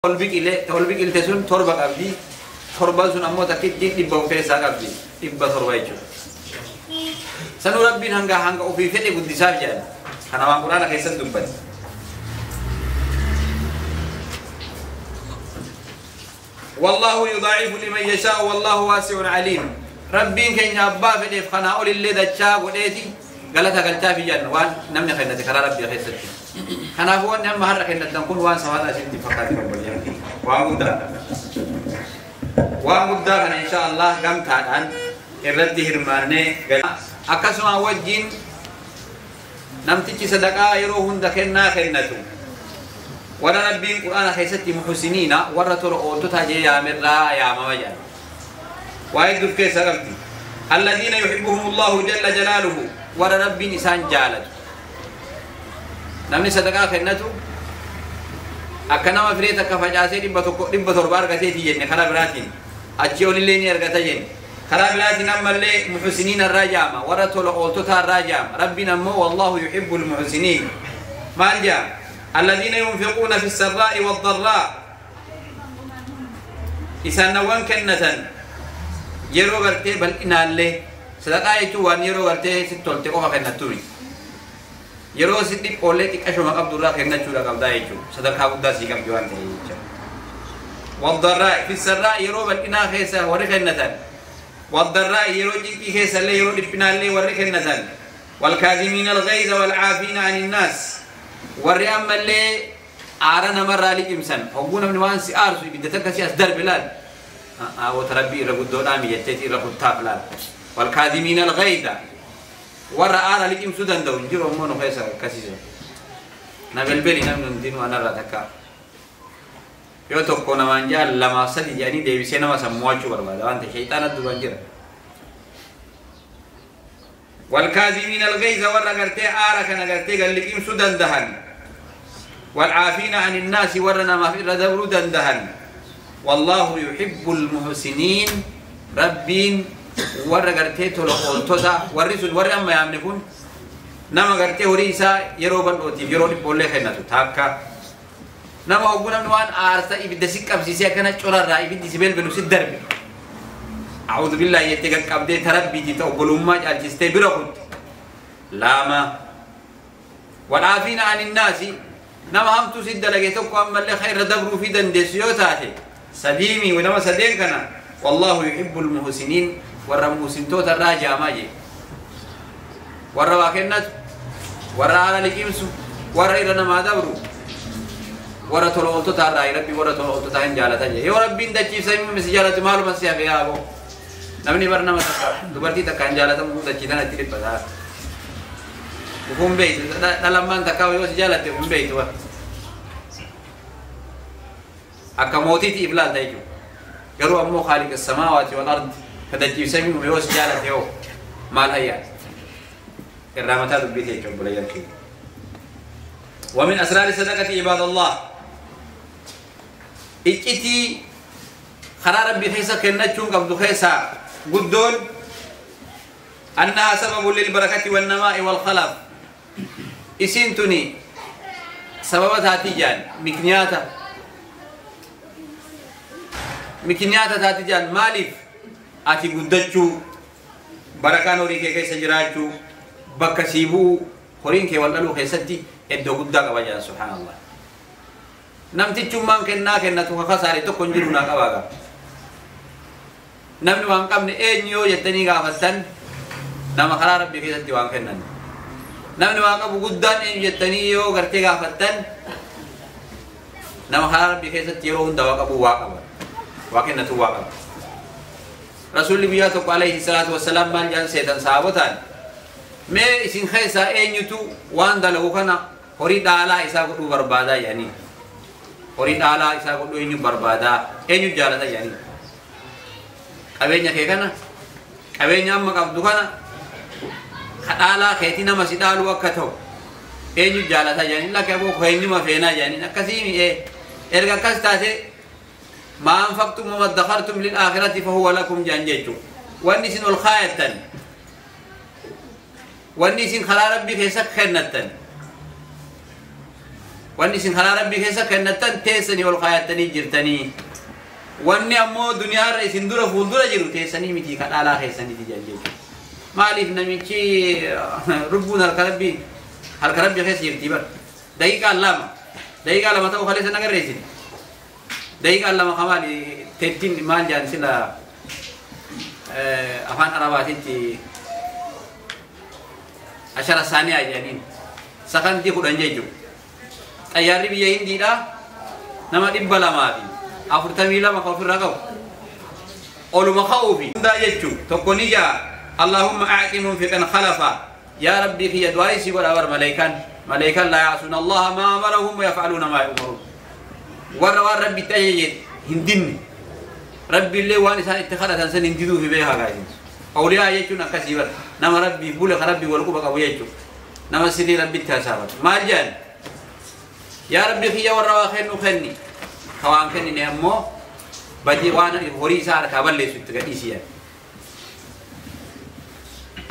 Ol biqilte sun 7 qabdi. 7 sun ammoo takkittiin 100 of keessaa qabdi. 700 jechuudha. Sanuu Rabbiin hanga hanga ofii fedhe guddisaaf jedhan. Kana waan Quraana keessatti dubbate. Wallahu yudaa'ifu liman yashaa'u wallahu waasi'un aliim. Rabbiin keenya abbaa fedheef kanaa olillee dachaa godheeti galata galchaafi jedhan waan namni kennate karaa Rabbii keessatti. Kanaafuu wanni amma har'a kennatan kun waan samaadhaa isinitti fakkaate obboleeyyan. Waan guddaadha. Waan guddaa kana insha Allah gamtaadhaan irratti hirmaannee akkasuma wajjin namtichi sadaqaa yeroo hunda kennaa kennatu. Warra Rabbiin Qur'aana keessatti muhsiniina warra tola ooltotaa jee yaamerraa yaamama jedhan. Waa hedduu of keessaa qabdi. Alladhiina yuhibbuhumullahu jalla jalaaluhu warra Rabbiin isaan jaalatu. Namni sadaqaa kennatu akka nama firee takka facaasee 100 700 argateeti jenne karaa biraatiin achii olillee ni argata jenne. Karaa biraatiin ammallee muhsiniina irraa jaama warra tola ooltotaa irraa jaama. Rabbiin ammoo wallahu yuhibbul muhsiniin. Maal jaama? Alladhiina yunfiquuna fi sarraa'i waddarraa. Isaanawwan kennatan yeroo gartee bal'inaallee sadaqaa jechuun waan yeroo gartee sitti tolte qofa kennattu miti. Yeroo si dhiphoollee xiqqashuma qabdurraa kennachuudha qabdaa jechuudha. Sadarkaa guddaa sii qabdi waan ta'eef jecha. Waddarraa fi sarraa yeroo bal'inaa keessa warri kennatan. Waddarraa yeroo cinqii keessallee yeroo dhiphinaallee warri kennatan. Walkaazimiina alghayza walcaafiina anin naas. Warri ammallee aara namarraa liqimsan. Hogguu namni waan si aarsu ibidda takka si as darbe laal. Wata Rabbii irra guddoodhaa mijatteeti irra kuttaaf laal. Walkaazimiina alghayza. Warra aara liqimsuu danda'u hin jiru ammoo nu keessa akkasiisa. Na belbeli namni hundinuu anarraa takka. Yoo tokko namaan jaal 2 3 jedhanii deebisee nama san mo'achuu barbaada waan ta'eef shayxaana duraan jira. Walkaazimiina alghayza warra gartee aara kana gartee gad liqimsuu dandahan. Walcaafiina anin naasi warra namaaf irra dabruu dandahan. Wallahu yuhibbul muhsiniin. Rabbiin warra gartee tola ooltota warri sun warri amma yaamne kun nama gartee horii isaa yeroo bal'ootiif yeroo dhiphoollee kennatu takka. Nama hogguu namni waan aarsa ibidda si qabsiisee akkana corarraa ibiddi si belbelu si darbe. A'uudhu billaahi jettee qaqqabdee tarabbiitii ta'u obbolummaa caalchistee bira kutte. 2 Wal'aafiina anin naasi nama hamtuu si dalage tokko ammallee irra dabruu fi dandeessu yoo taate 3 nama 3 kana wallahu yuhibbul muhsiniin warra muhsintoota irraa jaamaa jee. Warra waa kennatu, warra haala liqimsu, warra irra namaa dabru, warra tola ooltotaa irraa Rabbi warra tola ooltotaa hin jaalata jee. Yoo Rabbiin dachiifsa immoo si jaalatu maaluma si hafe yaa boo. Namni bar nama takka dubartii takka hin jaalatamu dachii tana itti dhiphata. Ufuun beeytu dhalammaan takka yoo si jaalatte ufuun beeytu bara. Akka mootiitti if laalta jechuudha. Garuu ammoo Khaaliqa samaawaati wal ardi ka dachiifsa immoo yoo si jaalate yoo maal hayyaa? Irraa mataa dubbii ta'e jechuudha obboleeyyan keenya. ومن أسرار صدقة عباد الله إجتي خرا ربي خيسا كنتشون قبض خيسا قدون أنها سبب للبركة والنماء والخلف. إسنتني سببتها تيجان مكنياتا مكنياتا تاتيجان مالف أتي قدتشو بركان وريكي كيسا جراتشو بكسيبو خورين كي والألو خيستي إدو قدك وجه سبحان الله. نمتي مان كنا كنا تو خساري تو كنجرونا كواغا. نمني وان قمني إنيو يتني غافتن نما خلا ربي كيستي وان كنن. نمني وان قبو قدان إنيو يتني يو غرتي غافتن نما خلا ربي كيستي يرون دوا قبو واقبا واكنا تو واقبا. رسول الله عليه الصلاة والسلام مال جان سيدان صحابتان mee isin keessa eenyutu waan dalagu kana horii dhaalaa isaa godhuu barbaadaa jedhanii. Horii dhaalaa isaa godhuu eenyu barbaadaa eenyu jaalata jedhanii. Qabeenya kee kana qabeenya amma qabdu kana ka dhaalaa keetii nama si dhaaluu akka ta'u eenyu jaalata jedhanii. Lakki aboo eenyuma feenaa jedhanii. Akkasii mi'ee erga akkas taate maa anfaqtum wa maddakhartum lil aakhirati fahuwa lakum jedhan jechuudha. Wanni isin ol kaayattan wanni isin karaa Rabbii keessa kennattan Wanni isin karaa rabbii keessa kennattan teessanii ol kaayattanii jirtanii. Wanni ammoo duniyaarra isin dura fuuldura jiru teessanii miti ka dhaalaa keessaniiti jedhan jechuudha. Maaliif namichi lubbuun harka rabbii keessa jirti bar. Daqiiqaan lama ta'uu kaleessa nagarreessine. Daqiiqaan lama kamaali teettiin maal jedhan sila afaan arabaatitti 10 saaniyaa jedhaniin sakandii 10 jechuudha. Xayyaarri biyya Hindiidha nama 242 kan ofirraa qabu oluma ka'uufi hundaa jechuun tokko ni jaa Allahumma a'ti munfiqan khalafa yaa rabbii kiyya du'aa isii godha bar malaayikaan laa yaasuuna Allaha maa amarahum wa yaf'aluuna maa yu'maruun warra waan rabbi itti ajaje hin dinne rabbi illee waan isaan itti kadhatan san hin diduufi beekaa gaasin awliyaa jechuun akkasii bar nama rabbii bule ka rabbii wal quba qabu jechuun nama sirrii rabbitti hasaabatu maal jedhan yaa rabbi kiyya warra waa kennu kenni ka waan kennine ammoo badii waan horii isaa harkaa balleessu itti gadhiisi jedhan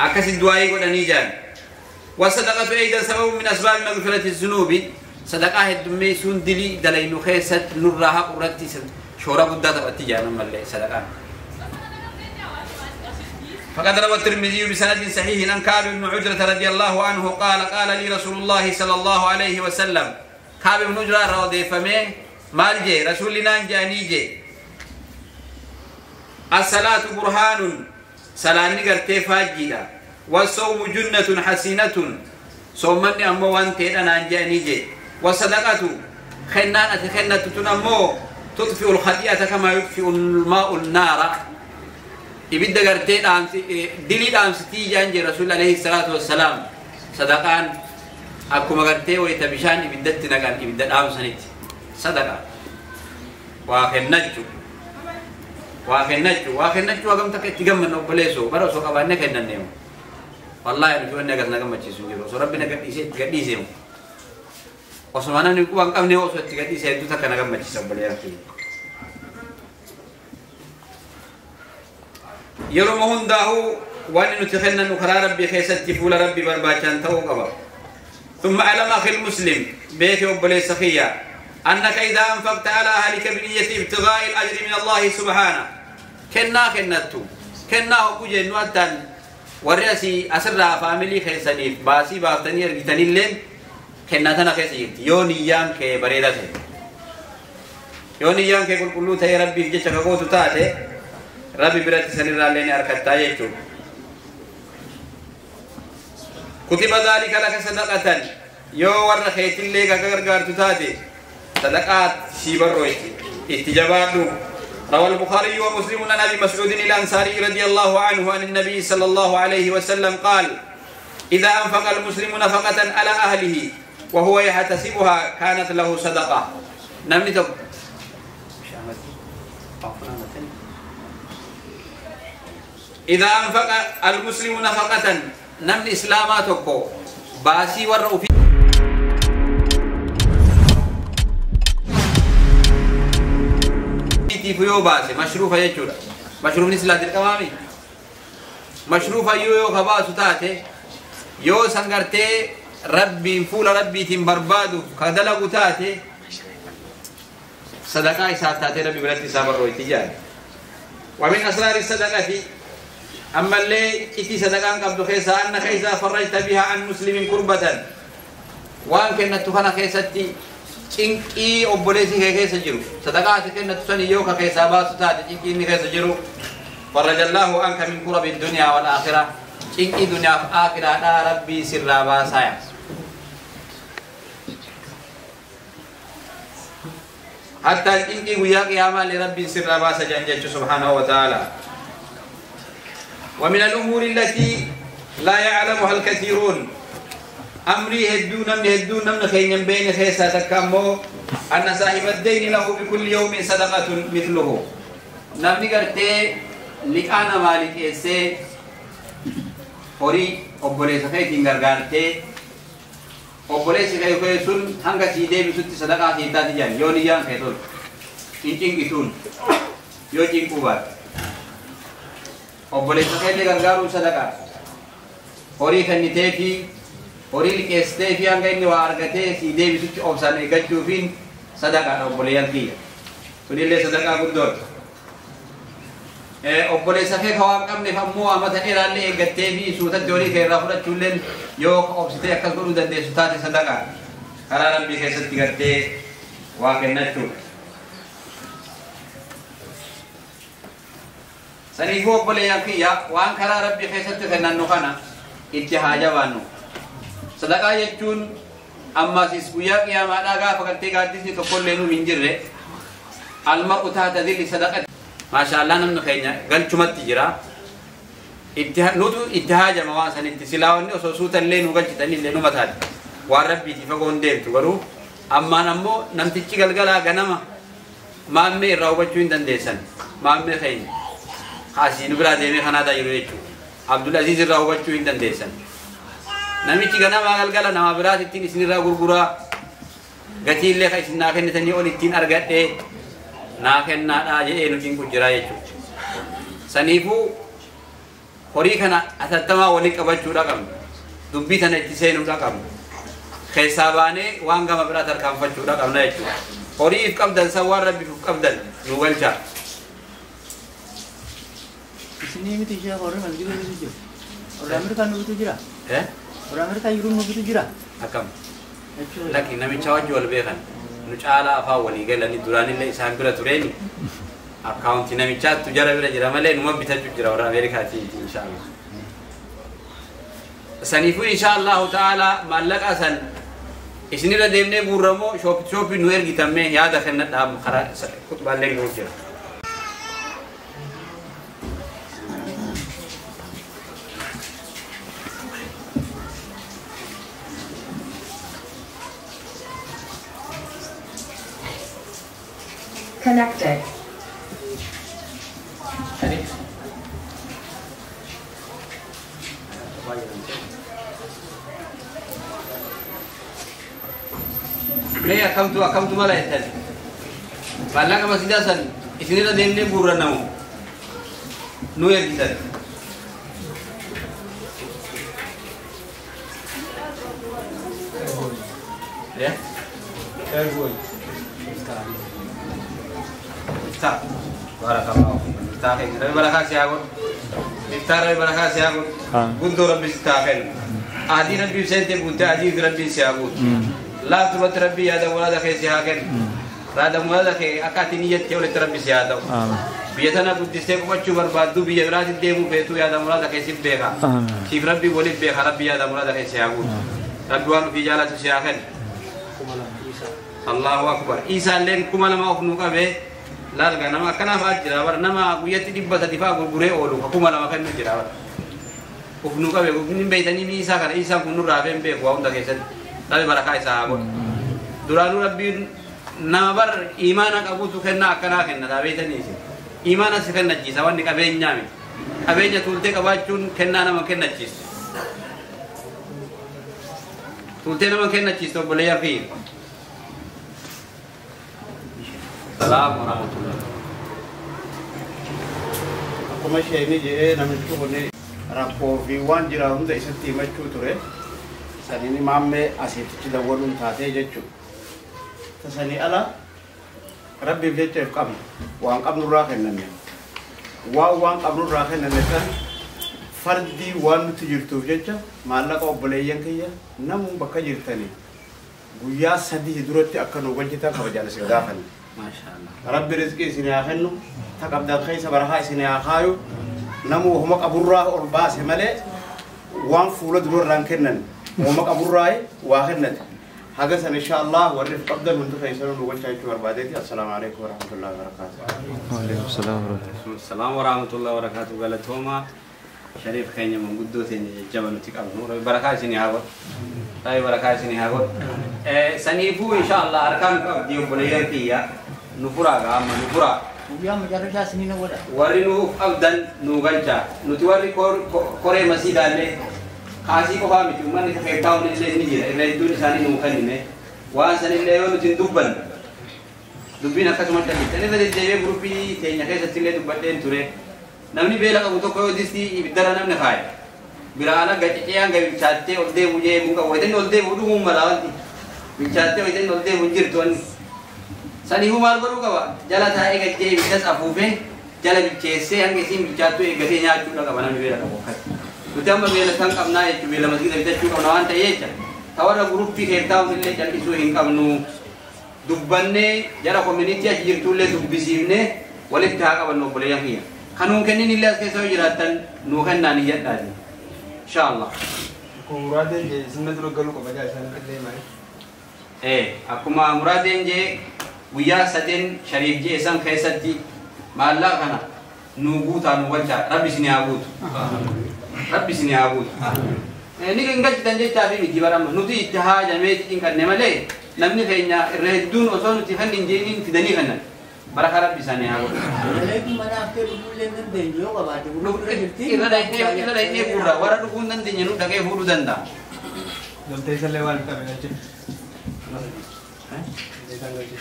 akkasi du'aayii godhanii jedhan wasadaqatu aydan sababu min asbaabi magfirati zunuubi sadaqaa heddummeessuun dilii dalaynu keessatti nurraa haqu irratti shoora guddaa taphatti jedhan ammallee sadaqaan. فقد روى الترمذي بسند صحيح عن كعب بن عجرة رضي الله عنه قال قال لي رسول الله صلى الله عليه وسلم كعب بن عجرة روى فمه مال جي رسولنا جاني جي الصلاة برهان صلاة نقرتي فاجيلا والصوم جنة حسينة صومني أمو وانتين أنا جاني جي والصدقة خنانة خنة تنمو تطفئ الخطيئة كما يطفئ الماء النار ibidda gartee dilii dhaamsitii jaan jee rasuulli alayhi salaatu wassalaam sadaqaan akkuma gartee wayita bishaan ibiddatti naqan ibidda dhaamsanitti sadaqa waa kennachuu hagam takka itti gammanna obboleessoo bara osoo qabaanne kennanneemu wallaahi nuti wanni agas na gammachiisu hin jiru osoo rabbi na gadhiisee itti gadhiiseemu osuma namni quba hin qabne osoo itti gadhiise hedduu takka na gammachiisa obboleeyyan. Yeroo hundaa'u waan nuti kennannu karaa rabbii keessatti fuula rabbii barbaachan ta'uu qaba. ثم أعلم أخي المسلم بيت obboleessa kiyya أنك إذا أنفقت على أهلك بنية ابتغاء الأجر من الله سبحانه kennaa kennattu kennaa hogguu jennu addaan warri asii asirraa faamilii keessaniif baasii baaftanii ergitanilleen kennaa tana keessa jirti yoo niyyaan kee bareeda ta'e yoo niyyaan kee qulqulluu ta'e rabbiif jecha kakootu taate rabbi biratti sanirraallee ni harkattaa jechuudha. Kutiba dhaalika laka sadaqatan yoo warra keetillee ka gargaartu taate sadaqaa sii barroo itti jabaadhu. روى البخاري ومسلم عن ابي مسعود الانصاري رضي الله عنه عن النبي صلى الله عليه وسلم قال اذا انفق المسلم نفقه على اهله وهو يحتسبها كانت له صدقه. نمني تب إذا أنفق المسلم نفقة نمن إسلاما تكو باسي والرؤوف فيو باسي مشروفة يجورا مشروف نسلا تلك مشروفة يو خباسو تاتي يو سنغرتي ربي فول ربي تنبربادو كدلقو تاتي صدقاء ساتاتي ربي بلتي سابر رويتي جاري. ومن أسرار الصدقة أما اللي إتي صدقان قبض خيسا أنك إذا فرجت بها عن مسلم كربة وأن كنت تخنا خيستي cinqii obboleessi kee keessa jiru sadaqaa ati kennatu sani yoo ka keessaa baasu taate cinqii inni keessa jiru farajallaahu anka min kurabi dunyaa wal aakhira cinqii dunyaaf aakhiraadhaa rabbii sirraa baasaaya. Hatta cinqii guyyaa qiyaamaa illee rabbiin sirraa baasa jedhan jechu subhaanahu wa ta'ala. ومن الأمور التي لا يعلمها الكثيرون أمري هدو نمن هدو نمن خين بين خيسا تكامو أن صاحب الدين له بكل يوم صدقة مثله نمني قرتي لأنا مالك إيسي هوري أبوليس خيتين غرغارتي أبوليس خيسون هنگا سيدي بسوتي صدقة سيداتي جان يوني جان خيتون إنچين كتون يو چين obboleessa keetti gargaaruu sadaqaa horii kenniteefi Horii liqeessitee fi hanga inni waa argatee si deebisutti obsaan eeggachuufiin sadaqaadha obboleeyyan kiyya. Sunillee sadaqaa guddoodha. Obboleessa kee ka waan qabneef ammoo amata dheeraallee eeggattee fi suutatti horii kee irraa fudhachuulleen yoo obsitee akkas godhuu dandeessu taate sadaqaa. Karaa Rabbii keessatti gartee waa kennachuudha. Saniifuu obboleeyyan kiyya waan karaa Rabbii keessatti kennannu kana itti haa jabaannu. Sadaqaa jechuun ammasis guyyaa qiyaamaadhaa gaafa gartee gaaddisni tokkollee nuuf hin jirre almar'u taata dhilli sadaqati. Maashaallah namni keenya galchumatti jira. Nutu itti haajama waan sanitti silaawwanni osoo suutallee nu galchitanillee numa taate. Waan Rabbiitii fagoo hin deemtu garuu ammaan ammoo namtichi galgalaa ganama maammee irraa hubachuu hin dandeessan. Maammee keenya asii nu biraa deemee kanaadaa jiru jechuudha. Abdul Aziz irraa hubachuu hin dandeessan. Namichi ganamaa galgala nama biraas ittiin isinirraa gurguraa gatiillee kan isin naa kennitanii ol ittiin argadhee naa kennaadhaa jedhee nutiin kun jira jechuudha. Saniifuu horii kana atattamaa waliin qabachuudha qabna. Dubbii tana itti seenuudha qabna. Keessaa baanee waan gama biraa tarkaanfachuudha qabna jechuudha. Horii if qabdan san waan Rabbiif if qabdan nu galchaa. Isinii miti ishee horii masgida bitu jira. Warra Ameerikaa nu bitu jira. Warra Ameerikaa jiru nu bitu jira. Akkam. Lakki namicha wajji wal beekan. Nu caalaa afaan walii galanii duraanillee isaan bira tureeni. Akkaawuntii namichaattu jara bira jira malee numa bitachuu jira warra Ameerikaatii inshaallah. Saniifuu inshaallahu ta'ala maallaqa san isinirra deemnee guurramoo shooppii nu ergitammee yaada kennadhaa karaa kutubaallee nu jira. Connected. Mee akkamtu mala jettan? Maallaqa masjidaa san isinirra deemnee guurrannamu nu ergitan. Miftah. Barakallahu fiik. Miftah keenya. Rabbi barakaa si haa godhu. Miftah Rabbi barakaa si haa godhu. Guddoo Rabbi si taa kennu. Adii Rabbi seentee guuttee adii Rabbi si haa guutu. Laaftumatti Rabbi yaada muraada kee si haa kennu. Yaada muraada kee akka ati niyyattee olitti Rabbi si haa ta'u. Biyya tana guddistee qubachuu barbaaddu biyya biraatti deemuu feetu yaada muraada kee si beeka. Siif Rabbi waliif beeka Rabbi yaada muraada kee si haa guutu. Rabbi waan ofii jaalatu si haa kennu. Allahu akbar. Isaalleen 2000 of nuu qabee laalga nama akkanaaf haa jira bara nama guyyatti 300 fa'aa gurguree oolu 2000 kennu jira bara. Of nuu qabee hin beeytanii mi isaa kana isaan kun nurraa hafee hin beeku waa hunda keessatti. Rabbi barakaa isaa haa godhu. Duraanuu Rabbiin nama bar imaana qabutu kennaa akkanaa kenna taa beeytanii isin. Imaana si kennachiisa wanni qabeenyaa miti. Qabeenya tuultee qabaachuun kennaa nama kennachiisu. Tuultee nama kennachiistu obboleeyyaa fi. Salaam wa rahmatullah. Akkuma isheen jedhee namichi kun rakkoo fi waan jira hunda isatti himachuu ture. Saniin maammee asitti dawwaluun taatee jechuudha. Sanii ala Rabbiif jecha if qabna. Waan qabnurraa kennanne. Waan qabnurraa kennanne san fardii waan nuti jirtuuf jecha maallaqa obboleeyyan kiyya namuu bakka jirtanii guyyaa 3 duratti akka nu galchitan kabajaan isin gaafanne. Maashaallah. Rabbi rizqii isin haa kennu, taqabdan keessa barakaa isin haa kaayu, namuu homa qaburraa ol baase malee waan fuula durarraan kennan homa qaburraa waa kennate. Haga san inshaallah warri qabdan hundi keessanuu nu galchaa jechuu barbaadeeti. Assalaamu alaikum warahmatullahi wabarakaatuh. Waalaikum salaam warahmatullahi. Salaam warahmatullahi wabarakaatuh. Galatooma Shariif keenya manguddoo teenya jajjaba nuti qabnu. Rabbi barakaa isinii haa godhu. Rabbi barakaa isinii haa godhu. Saniifuu inshaallah harkaan qabdi obboleeyyan kiyya nu furaa gaa amma nu furaa. Guyyaa macarrashaa isinii na godha. Warri nu qabdan nu galchaa. Nuti warri koree masiidaallee kaasii qofaa miti uummanni keektaa'uun illee ni jira. Irra hedduun isaanii nuu kennine. Waan sanillee yoo nuti hin dubbanne dubbiin akkasuma callistan irra deddeebi'ee guruppii teenya keessatti illee dubbadheen ture. Namni beela qabu tokko yoo distii ibiddara namni kaaye. Biraa ala gacicee hanga bilchaattee ol deemu jee eeguu qabu. Wayita inni ol deemu dhumuun mala wanti. Bilchaattee wayita inni ol deemu hin jirtu wanni. Saniifuu maal godhuu qaba? Jala taa'ee gachee ibiddas afuufee jala bilcheessee hanga isiin bilchaattuu eeggatee nyaachuudha qaba namni beela qabu akkasi. Nuti amma beela san qabnaa jechuun beela masgiida bitachuu qabna waan ta'ee jecha. Tawarra guruppii keessaa'uun illee callisuu hin qabnu. Dubbannee jara koominitii achi jirtullee dubbisiifnee walitti haa qabannu obboleeyyan kiyya. Kanuun kennin illee as keessa yoo jiraattan nuu kennaan iyyadhaati. Insha Allah. Muraadeen jee sinna dura galuu qaba jaa isaan illee maali. Akkuma muraadeen jee guyyaa sadeen shariif jee san keessatti maallaqa kana nuu guutaa nu galchaa rabbi isin haa guutu. Rabbi isin haa guutu. Ni kan galchitan jechaa fi miti barama nuti itti haajamee cinqanne malee namni keenya irra hedduun osoo nuti kan hin jeeniin fidanii kennan. Baraka rabbi isaanii haa godhu. Reefu mana haftee dhuguu illee hin dandeenye yoo qabaate gurguruu jirti. Irra dhaqnee fuudha warra dhuguu hin dandeenye nu dhaqee fuudhuu danda'a. Gamtee isallee waan hin qabne galche. Gamtee isaan galche.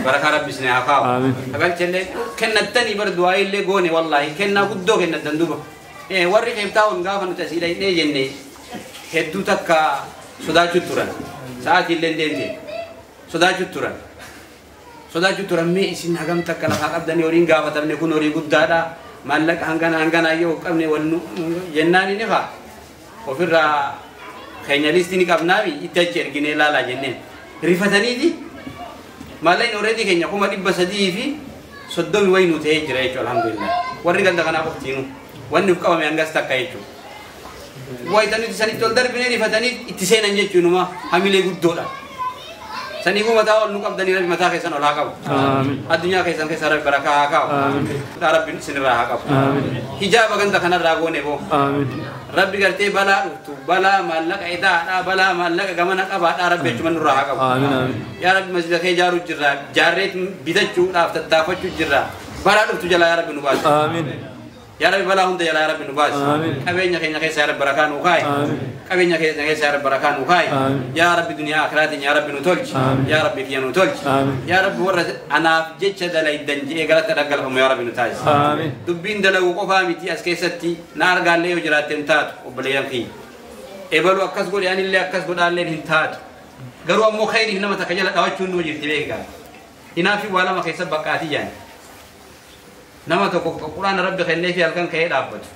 Baraka rabbi isin haa kaa'u. Sagalchellee kennattanii bar du'aa illee goone wallaahi kennaa guddoo kennattan duuba. Warri qeebtaa'uun gaafa nuti asii dhaqnee jenne hedduu takka sodaachuu turan. Sa'aatii illee deemte sodaachuu turan. Sodaachuu turan mee isin hagam takka lafaa qabdanii horiin gaafatamne kun horii guddaadha. Maallaqa hangana hangana yoo qabne wal jennaan inni faa ofirraa keenya listii ni qabnaafi itti achi erginee ilaalaa jenneen. Rifataniiti maallaqni already keenya 330 wayii nu ta'ee jira jechuudha alhamdulillah. Warri ganda kanaa qoftiinu wanni uf qabame hangas takka jechuudha. Wayita nuti sanitti ol darbinee rifatanii itti seenan jechuunuma hamilee guddoodha. Saniifuu mataa ol nu qabdanii rabbi mataa keessan ol haa qabu. Addunyaa keessan keessa rabbi barakaa haa kaa'u. Rabbi isinirraa haa qabu. Hijaaba ganda kanarraa goone boo. Rabbi gartee balaa dhuftu balaa maallaqa idaadhaa balaa maallaqa gamana qabaadhaa rabbi jechuun nurraa haa qabu. Yaa rabbi masjida kee ijaaruu jirra jaarree bitachuudhaaf tattaafachuu jirra balaa dhuftu jalaa yaa rabbi nu baasi. Yaa rabbi balaa hunda jalaa yaa rabbi nu baasi. Qabeenya keenya keessa yaa rabbi barakaa nuu kaa'i. Qabeenya keenya keessa yaa rabbi barakaa nuu kaa'i. Yaa rabbi duniyaa akiraatiin yaa rabbi nu tolchi. Yaa rabbi kiyya nu tolchi. Yaa rabbi warra anaaf jecha dalaydan je'ee galata dhaggalfamu yaa rabbi nu taasisi. Dubbiin dalagu qofaa miti as keessatti na argaallee yoo jiraatte hin taatu obboleeyyan kiyya. Ebaluu akkas godhe anillee akkas godhaallee hin taatu. Garuu ammoo khayriif nama takka jala dhawachuun numa jirti beekaa. Hinaafi waa lama keessa baqqaatii jaani. Nama tokko quraana rabbi kennee fi halkan ka'ee dhaabbatu.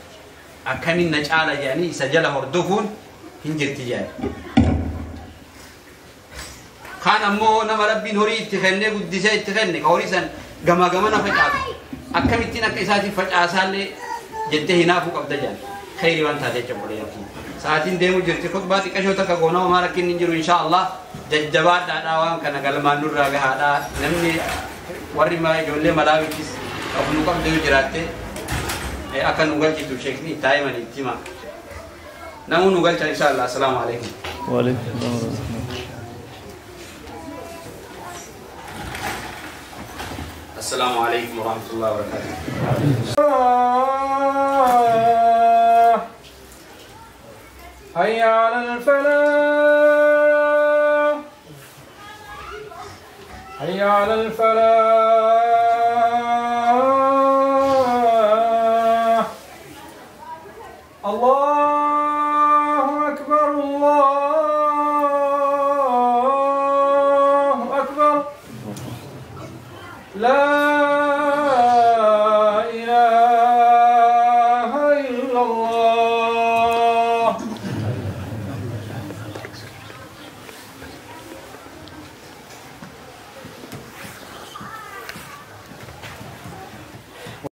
Akkamiin na caala jedhanii isa jala hordofuun hin jirti jedhani. Kaan ammoo nama rabbiin horii itti kennee guddisee itti kenne ka horii san gamaa gamana facaasu. Akkamittiin akka isaatiif facaasaallee jettee hinaafuu qabda jedhan. Khayrii waan taate jecha godhe yakkii. Sa'aatiin deemu jirti khutbaa xiqqashoo takka goonaa homaa rakkinni hin jiru insha Allah. Jajjabaadhaadhaa waan kana galmaan nurraa gahaadhaa namni warri ijoollee malaawittis of nu qabde yoo jiraatte akka nu galchitu sheekni taa'imanii itti hima. Namuu nu galcha insha Allah. Assalaamu alaikum. Waalaikum salaam. السلام عليكم ورحمة الله وبركاته. حي على الفلاح حي على الفلاح.